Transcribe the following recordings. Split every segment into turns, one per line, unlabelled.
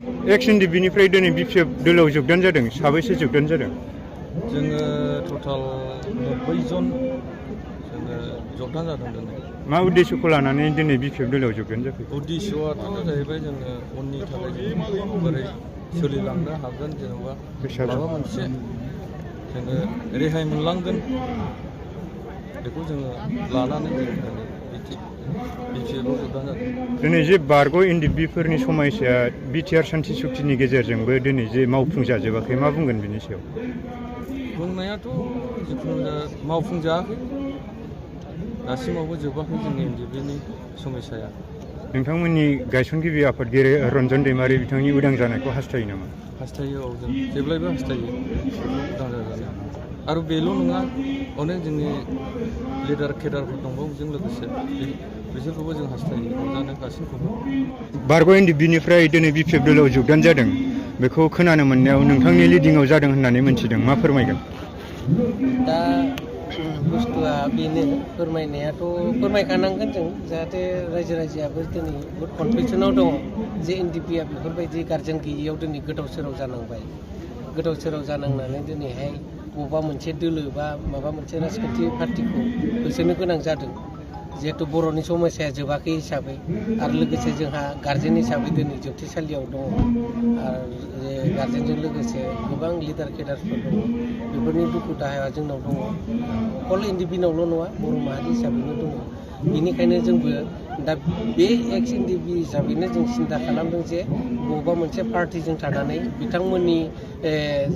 XNDP-निफ्राय दिनै BPF दोलोआव जोगदान जादों साबैसे जोगदान जादों?
जोङो टटाल 90 जन जोङो जोगदान जादों दिनै।
मा उद्देश्यखौ लानानै दिनै BPF दोलोआव जोगदान जाखो?
उद्देश्यआथ' जाहैबाय जोङो उननि थाखाय बोरै सोलिलांनो हागोन जेनेबा माबा मोनसे जोङो रेहाय मोनलांगोन बेखौ जोङो लानानै जों BPF-आव जोगदान जादों।
दिनै जे बारग' NDP-फोरनि समायसाया बिटिआर सान्थि सुक्तिनि गेजेरजोंबो दिनै जे मावफुंजाजोबाखै मा बुंगोन बिनि सायाव?
बुंनायाथ' जिखुनु मावफुंजायाखै दासिमावबो जोबाखै जोंनि NDP-नि समयसाया।
नोंथांमोननि गायसनगिरि आफादगिरि रन्जन दैमारि बिथांनि उदां जानायखौ हास्थायो नामा?
हास्थायो औ जों जेब्लायबो हास्थायो उदां जाजानो। आरो बेल' नङा अनेक जोंनि लिडार केडारफोर दंबावो बेजों लोगोसे बिसोरखौबो जों हास्थायो रंजानो गासैखौबो।
बारग' NDP-निफ्राय दिनै BPF दोलोआव जोगदान जादों बेखौ खोनानो मोननायाव नोंथांनि लिडिंआव जादों होननानै मिथिदों मा फोरमायगोन?
दा बुस्थुआ बेनो फोरमायनायाथ' फोरमायखानांगोन जों जाहाथे रायजो राजायाबो दिनै बहुद कनफिउसनाव दङ जे NDP-आ बेफोरबायदि गार्जेन गैयियाव दिनै गोदाव सोराव जानांबाय। गोदाव सोराव जानांनानै दिनैहाय बबेबा मोनसे दोलो बा माबा मोनसे राजखान्थि पार्टिखौ होसोनो गोनां जादों जिहेतु बर'नि समस्याया जोबाखै हिसाबै आरो लोगोसे जोंहा गार्जेन हिसाबै दिनै जोबथेसालियाव दङ आरो गार्जेनजों लोगोसे गोबां लिडार केडारफोर दङ बेफोरनि दुखु दाहाया जोंनाव दङ अकल NDP-नावल' नङा बर' माहारि हिसाबैनो दङ। बेनिखायनो जोंबो दा बे XNDP हिसाबैनो जों सिन्था खालामदों जे बबेबा मोनसे पार्टिजों थानानै बिथांमोननि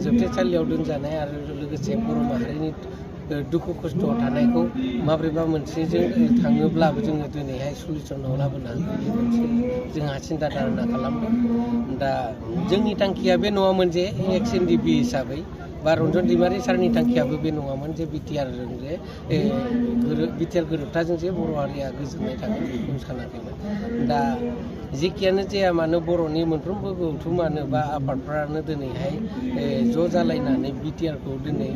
जोबथेसालियाव दोनजानाय आरो लोगोसे बर' माहारिनि दुखु खस्थ'आव थानायखौ माब्रैबा मोनसेजों थाङोब्लाबो जोङो दिनैहाय सलिउसनाव लाबोनो हागोन बे मोनसे जोंहा सिन्था धारना खालामदों। दा जोंनि थांखिया बे नङामोन जे XNDP हिसाबै बा रन्जन दैमारि सारनि थांखियाबो बे नङामोन जे बिटिआरजों जे बिटिआर गोरोबथाजों जे बर' हारिया गोजोननाय थागोन बेखौ सानाखैमोन। दा जेखियानो जाया मानो बर'नि मोनफ्रोमबो गौथुमानो बा आफादफ्रानो दिनैहाय ज' जालायनानै बिटिआरखौ दिनै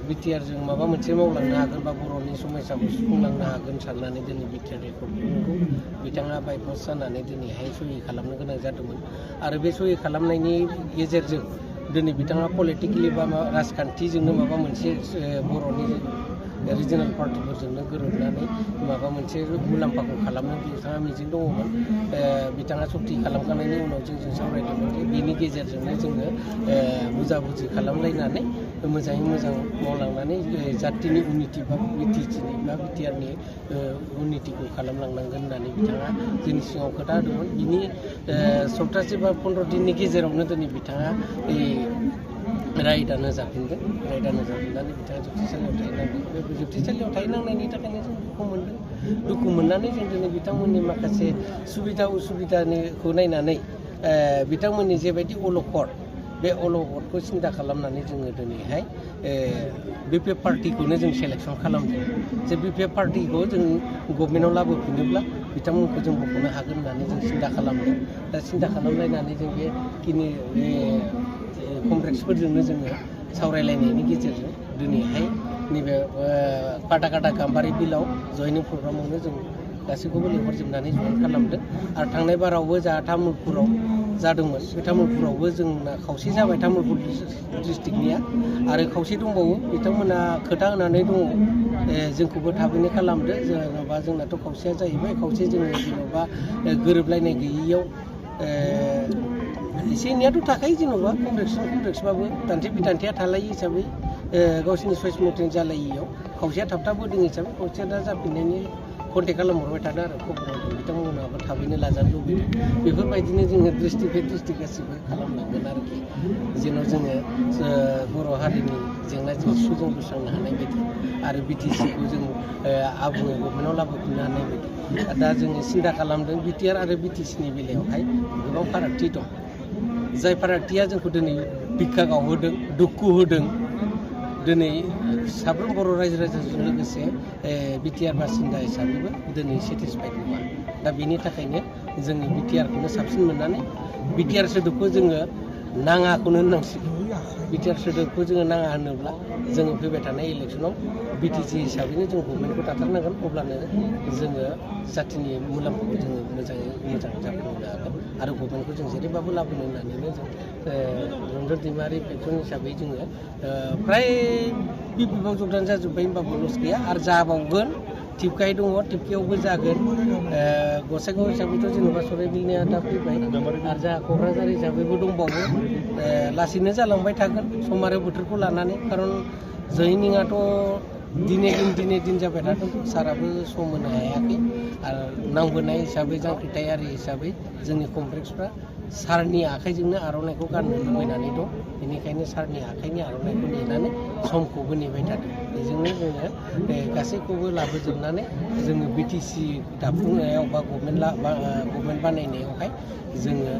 बिटिआरजों माबा मोनसे मावलांनो हागोन बा बर'नि समस्याखौ सुफुंलांनो हागोन साननानै दिनै बिटिआर रेकर्डखौ बिथाङा बायपास जानानै दिनैहाय सहि खालामनो गोनां जादोंमोन आरो बे सहि खालामनायनि गेजेरजों दिनै बिथाङा पलिटिकेलि बा राजखान्थिजोंनो माबा मोनसे बर'नि रिजनेल पार्टिफोरजोंनो गोरोबनानै माबा मोनसे मुलाम्फाखौ खालामनो बिथाङा मिजिं दङमोन। बिथाङा सक्ति खालामखांनायनि उनाव जोंजों सावरायदोंमोन जे बेनि गेजेरजोंनो जोङो बुजाबुजि खालामलायनानै मोजाङै मोजां मावलांनानै जातिनि उन्नति बा बिटिसिनि बा बिटिआरनि उन्नतिखौ खालामलांनांगोन होननानै बिथाङा जोंनि सिगाङाव खोथा होदोंमोन। बिनि सप्तासे बा 15 दिननि गेजेरावनो दिनै बिथाङा रायदान होजाफिनदों। रायदान होजाफिननानै बिथाङा जोबथेसालियाव थाहैनांदों। बे जोबथेसालियाव थाहैनांनायनि थाखायनो जों दुखु मोनदों। दुखु मोननानै जों दिनै बिथांमोननि माखासे सुबिदा उसुबिदाखौ नायनानै बिथांमोननि जेबायदि अलखद बे अलखदखौ सिन्था खालामनानै जोङो दिनैहाय BPF पार्टिखौनो जों सेलेक्सन खालामदों जे BPF पार्टिखौ जों गभर्नमेन्टआव लाबोफिनोब्ला बिथांमोनखौ जों बख'नो हागोन होननानै जों सिन्था खालामदों। दा सिन्था खालामलायनानै जों बेखिनि कमरेड्सफोरजोंनो जोङो सावरायलायनायनि गेजेरजों दिनैहाय नैबे काटा गाम्बारि बिलाव जयनिं प्रग्रामावनो जों गासैखौबो लिंहरजोबनानै जइन खालामदों आरो थांनाय बारावबो जोंहा तामुलपुराव जादोंमोन। बे तामुलपुरावबो जोंना खावसे जाबाय तामुलपुर डिस्ट्रिक्टनिया आरो खावसे दंबावो बिथांमोना खोथा होनानै दङ जोंखौबो थाबैनो खालामदो जेन'बा जोंनाथ' खावसेया जाहैबाय खावसे जोङो जेन'बा गोरोबलायनाय गैयियाव एसे एनैयाथ' थाखायो जेन'बा कमप्लेक्सबाबो दान्थे बिदान्थेया थालायो हिसाबै गावसोरनि चइस मथे जालायियाव खावसेया थाबथाबोदों हिसाबै खावसेया दा जाफिननायनि कन्टेक्ट खालामहरबाय थादों आरो खबर हरदों बिथांमोनहाबो थाबैनो लाजानो लुबैदों। बेफोरबायदिनो जोङो डिस्ट्रिक्ट गासिबो खालामलांगोन आरोखि जेन' जोङो बर' हारिनि जेंना जेंसिखौ जों बोस्रांनो हानाय बायदि आरो बिटिसिखौ जों आबुङै गभर्नमेन्टआव लाबोफिननो हानाय बायदि। दा जोङो सिन्था खालामदों बिटिआर आरो बिटिसिनि बेलायावहाय गोबां फारागथि दं। जाय फारागथिया जोंखौ दिनै बिखा गावहोदों दुखु होदों दिनै साफ्रोम बर' रायजो राजाजों लोगोसे बिटिआर बासिन्दा हिसाबैबो दिनै सेटिसफाइड नङा। दा बेनि थाखायनो जोंनि बिटिआरखौनो साबसिन मोननानै बिटिआर सोदोबखौ जोङो नाङाखौनो होननांसिगोन बिटिआर सोदोबखौ जोङो नाङा होनोब्ला जोङो फैबाय थानाय इलेक्सनाव बिटिसि हिसाबैनो जों गभर्नमेन्टखौ दाथारनांगोन अब्लानो जोङो जाथिनि मुलाम्फाखौ जोङो मोजाङै मोजां जाफुंहोनो हागोन आरो गभर्नमेन्टखौ जों जेरैबाबो लाबोनो होननानैनो जों रन्जन दैमारि फेक्सन हिसाबै जोङो फ्राय बिपिएफआव जगदान जाजोब्बाय होनबाबो लस गैया आरो जाबावगोन टिपकाय दङ टिपकायावबो जागोन गसाइगाव हिसाबैथ' जेनेबा सराइबिलनिया दा फैबाय आरो जा क'क्राझार हिसाबैबो दंबावो लासैनो जालांबाय थागोन सम आरो बोथोरखौ लानानै खारन जयनिंआथ' दिने दिन जाबाय थादों साराबो सम होनो हायाखै आरो नांबोनाय हिसाबै जांख्रिथायारि हिसाबै जोंनि कमप्लेक्सफ्रा सारनि आखाइजोंनो आर'नाइखौ गाननो लुबैनानै दं बेनिखायनो सारनि आखाइनि आर'नाइखौ नेनानै समखौबो नेबाय थादों बेजोंनो जोङो गासैखौबो लाबोजोबनानै जोङो बिटिसि दाफुंनायाव बा गभर्नमेन्ट बानायनायावहाय जोङो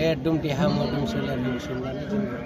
एकदम देहा मोदोम सोलेर होसोमनानै जोङो